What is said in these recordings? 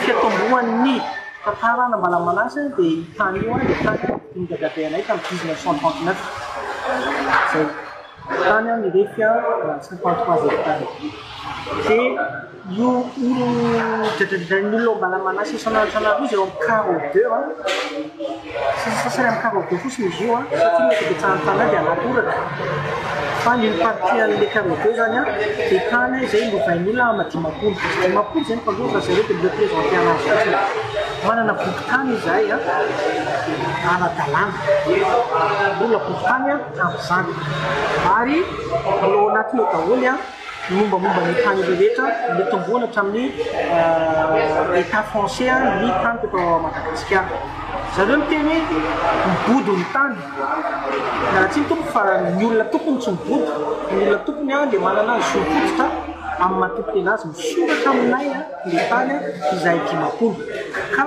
fiatombohan'ny tantaran'Ambalamanasy dia io tany io dia tany nodidin'ny dadabe anay tamin'ny 1939. Izay. Tany mirefy 53 hectares. Dia io olo dradradrain'ny olona ao Ambalamanasy isan'andro isan'andro io izay eo amin'ny carreau deux an, sasasasany amin'ny carreau deux fotsiny izy io an, satria ny ankabetsahan'ny tany dia anaty orana. Fa ny une partie an'ilay carreau deux izany an, dia tany izay lovain'ny olona ama 50. 50 izay ny mpandova fa zareo dia mi-représenter anazy fotsiny. Manana boky tany izahay an, ara-dalàna. Mbola boky tany an. tamin'izany. Ary mbola ao anatiny ao daholo ny mombamomba ny tany rehetra nitomboana hatramin'ny Etat français ny tany teto Madagasikara. Zareo miteny hoe mibodo ny tany. Miala tsiny tompoko fa ny olona tompony tsy mibodo. Ny olona tompony dia manana zo fototra amin'ny maha tompon-tena azy. Misoratra aminay ilay tany izahay 50 ka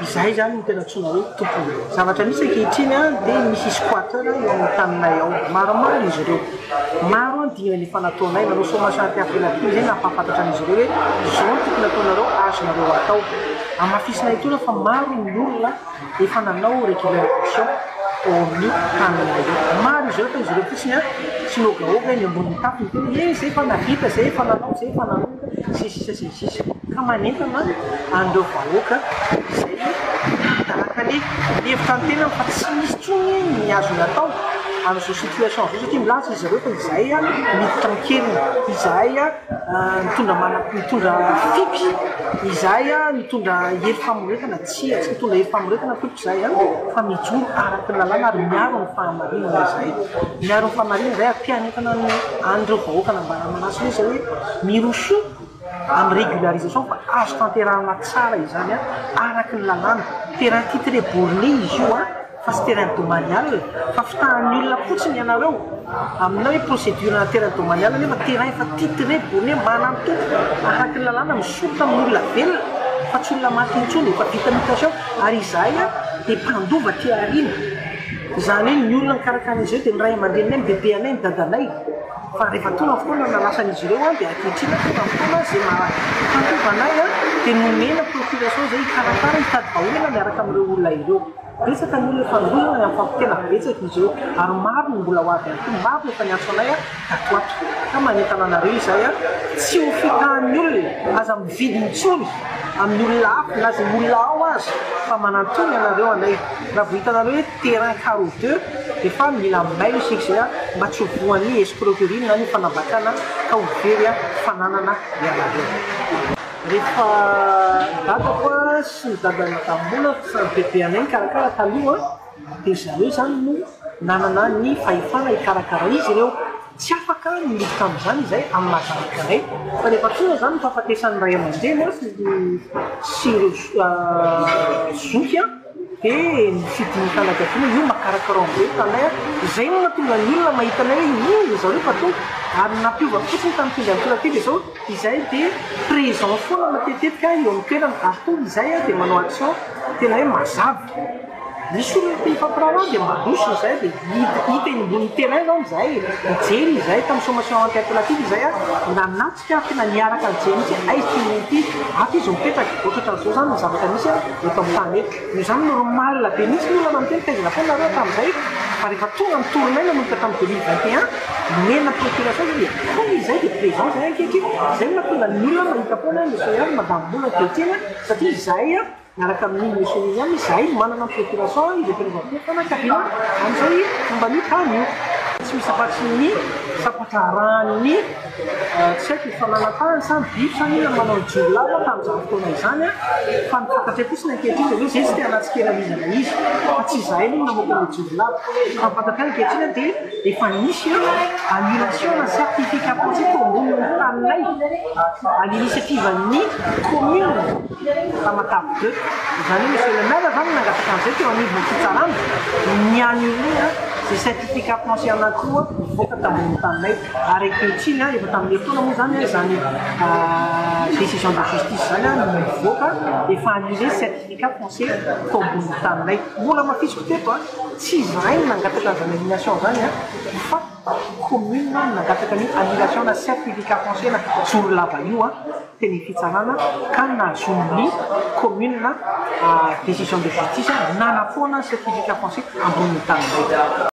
izahay izany no tena antsoina hoe tompony. Zavatra misy ankehitriny dia misy squatter eo amin'ny taninay ao. Maromaro izy ireo. Maro ny dingana efa nataonay. Nanao sommation interpellative izay nampahafantatra an'izy ireo hoe izao no tokony ataonareo, azonareo atao. Hamafisina etoana fa maro ny olona efa nanao régularisation ao amin'io taninay io. Maro izy ireo fa izy ireo fotsiny tsy mihogahoga eny ambonin'ny tafo miteny hoe eh, zay efa navita, zay efa nanao, zay efa nanomboka, sy ny sisa sy ny sisa. Ka manentana an'ireo vahoaka izay tahaka ny hevitra ny tenany fa tsy misy intsony ny azony atao amin'izao situation izao satria milaza izy ireo fa izahay miditra an-keriny, izahay mitondra mana, mitondra fipy, izahay mitondra hery famoretana. Tsia, tsy mitondra hery famoretana tompoko izahay an, fa mijoro araka ny lalàna ary miaro ny fahamarinana izahay. Miaro ny fahamarinana izahay ary te hanentana ny an'ireo vahoaka nambaran'i Manasy hoe izao hoe mirosoa amin'ny régularisation fa azo tanterahana tsara izany an, araka ny lalàna. Terrain titré borné izy io an. fa tsy terrain domanial fa fitahan'ny olona fotsiny ianareo amina hoe procédure na terrain domanial nefa terrain efa titré borné manan-tompo araka ny lalàna misoritra amin'ny olona velona fa tsy olona maty intsony efa vita mutation ary izahay dia mpandova aty aoriana izany hoe ny olona mikarakara an'izy ireo dia ny ray aman-dreninay ny bebeanay ny dadanay Fa rehefa tonga ny fotoana nalasan'izy ireo dia ankehitriny tonga ny fotoana izay maha mpandova anay dia nomena procuration izay hikarakara hitady vahaolana miaraka amin'ireo olona ireo. Betsaka ny olona efa nirona ny amin'ny tena betsaka izy ireo ary maro ny mbola ho avy ihany koa, maro ny efa niantso anay tato ato. Ka manentana anareo izahay tsy ho fitahan'ny olona, aza mividy intsony amin'ny olona hafa na izay olona ao aza fa manantona ianareo anay raha vao hitanareo hoe terrain carreau deux dia efa mila mailo isika izay mba tsy ho voan'ny escroquerie na ny fanambakana ka ho very fananana ianareo. Rehefa dadako sy ny dadan'i madame Mbola sy ny bebe anay nikarakara taloha dia zareo izany no nanana ny fahefana hikarakara izy ireo. Tsy afaka ny miditra amin'izany izahay amin'ny maha zanaka anay fa rehefa tonga izany ny fahafatesan'ny ray aman-dreny sy ireo zoky Dia ny fidin'ny fianakaviana io makarakara ao amin'izay tanay a! Izay no mahatonga ny olona mahita anay hoe io ry zareo fa tonga ary nampiova fotsiny tamin'ity indray mitoraka ity dia izao izahay dia présent foana matetitetika eo amin'ny toerana ary tonga izahay dia manao action tena hoe mazava. Misy olona te hifampiraharaha dia mandroso izahay dia hita eny ambonin'ny terrain izany izahay, mijery izahay tamin'ny sommation interpellative izahay nanatrika. Tsy afaka na niaraka nijery mihitsy hoe aiza ity olona ity, ato izy mipetraka, ohatrohatran'izao izany ny zavatra misy eto amin'ny tany eto. Noho izany normal be mihitsy ny olona miteny taiza foana nareo hatramin'izay fa rehefa tonga ny tournée nanomboka tamin'ny 2021, nomena procuration izay dia tonga izay dia présent izay ankehitriny, izay no mahatonga ny olona mahita foana hoe Monsieur Ihany, Madame Mbola ankehitriny satria izahay Miaraka amin'iny Monsieur William izahay no manana ny procuration hi-représenter fianakaviana amin'izay momba an'io tany io. Tsy misy afa-tsy ny sampan-draharahan'ny tsy haiko ny fananan-tany sa ny biby sa ny inona no manao ny jiolahy moa tamin'izany fotoana izany fa ny fantatray fotsiny ankehitriny dia hoe izay tsy te hanatsikera an'iza na iza fa tsy izahay no namoaka an'ilay jiolahy fa ny fantatray ankehitriny dia efa nisy annulation na certificat foncier teo ambonin'ny taninay à l'initiative-n'ny commune. Tamatave deux. Izany hoe Monsieur le maire zany nangataka an'izay teo anivon'ny fitsarana, ny annuler izay certificat foncier anankiroa nivoaka tambonin'ny taninay. Ary ankehitriny, efa tamin'ny herintaona moa izany izany décision de justice izany no nivoaka, efa annuler certificat foncier tao ambonin'ny taninay. Mbola hamafisiko teto, tsy izahay no nangataka an'izany annulation izany fa. Commune no nangataka an'io annulation na certificat foncier na zoro lava io teny fitsarana, ka nahazoan'ny commune décision de justice nanafoana certificat foncier ambonin'ny taninay.